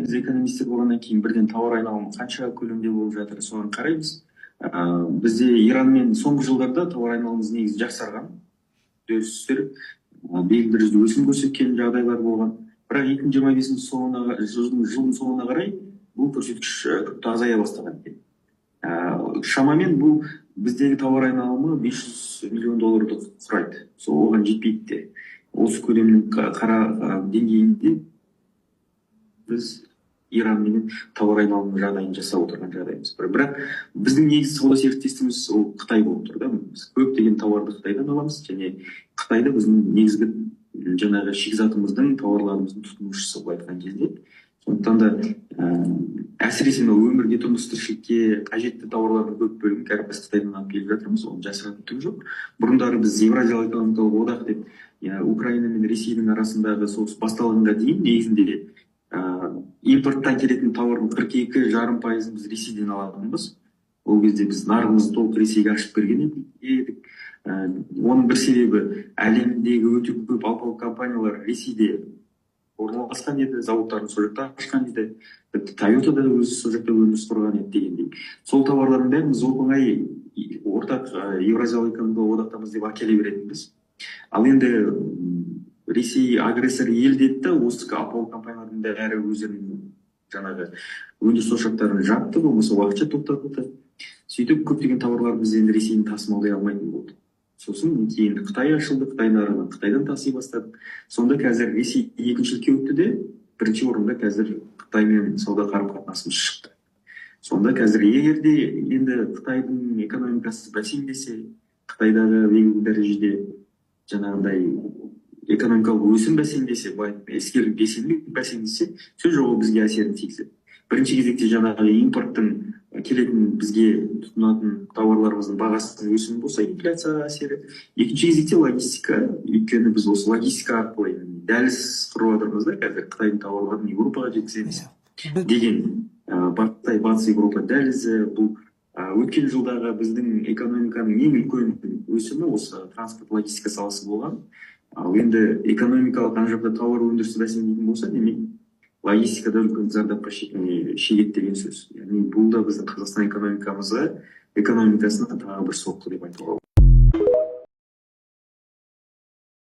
Біз экономистер болғаннан кейін бірден тауар айналымы қанша көлемде болып жатыр, соған қараймыз. Бізде Иранмен соңғы жылдарда тауар айналымымыз негізі жақсарған, үдерістер белгілі дәрежеде өсім көрсеткен жағдайлар болған. Бірақ 2025 соңына, жылдың соңына қарай бұл көрсеткіш күрт азая бастаған екен. Шамамен бұл біздегі тауар айналымы 500 миллион долларды құрайды, сол оған жетпейді де. Осы көлемнің қара деңгейінде біз Иранменен тауар айналымы жағдайын жасап отырған жағдайымыз бар. Бірақ біздің негізгі сауда серіктесіміз ол Қытай болып тұр да. Біз көптеген тауарды Қытайдан аламыз және Қытайда біздің негізгі жаңағы шикізатымыздың, тауарларымыздың тұтынушысы, былай айтқан кезде. Сондықтан да әсіресе мынау өмірге, тұрмыс тіршілікке қажетті тауарлардың көп бөлігін қазір біз Қытайдан алып келіп жатырмыз, оны жасыратын түк жоқ. Бұрындары біз Еуразиялық экономикалық одақ деп, иә, Украина мен Ресейдің арасындағы соғыс басталғанға дейін негізінде импорттан келетін тауардың 42,5%-ын біз Ресейден алатынбыз. Ол кезде біз нарығымызды толық Ресейге ашып берген едік. Оның бір себебі, әлемдегі өте көп алпауыт компаниялар Ресейде орналасқан еді, зауыттарын сол жақта ашқан еді, тіпті Тойота да өзі сол жақта өндіріс құрған еді дегендей. Сол тауарлардың бәрін біз оп оңай ортақ Еуразиялық экономикалық одақтамыз деп әкеле беретінбіз. Ал енді Ресей агрессор ел деді да, осы алпауыт компаниялардың бәрі өздерінің жаңағы өндіріс ошақтарын жапты, болмаса уақытша тоқтатты. Сөйтіп, көптеген тауарлар біз енді Ресейден тасымалдай алмайтын болды. Сосын кейін Қытай ашылды, Қытай нарығынан, Қытайдан таси бастадық. Сонда қазір Ресей екіншілікке өтті де, бірінші орында қазір Қытаймен сауда қарым қатынасымыз шықты. Сонда қазір егер де енді Қытайдың экономикасы бәсеңдесе, Қытайдағы белгілі дәрежеде жаңағындай экономикалық өсім бәсеңдесе, былай іскерлік белсенділік бәсеңдесе, сөз жоқ, ол бізге әсерін тигізеді. Бірінші кезекте жаңағы импорттың келетін, бізге тұтынатын тауарларымыздың бағасының өсімі болса, инфляцияға әсері. Екінші кезекте логистика, өйткені біз осы логистика арқылы дәліз құрып жатырмыз да, қазір Қытайдың тауарларын Еуропаға жеткіземіз деген. Қытай — Батыс Еуропа дәлізі. Бұл өткен жылдағы біздің экономиканың ең үлкен өсімі осы транспорт логистика саласы болған. Ал енді экономикалық ана жақта тауар өндірісі бәсеңдейтін болса, демек, логистикада үлкен зардапқа шегеді деген сөз. Яғни бұл да біздің Қазақстан экономикасына тағы бір соққы деп айтуға болады.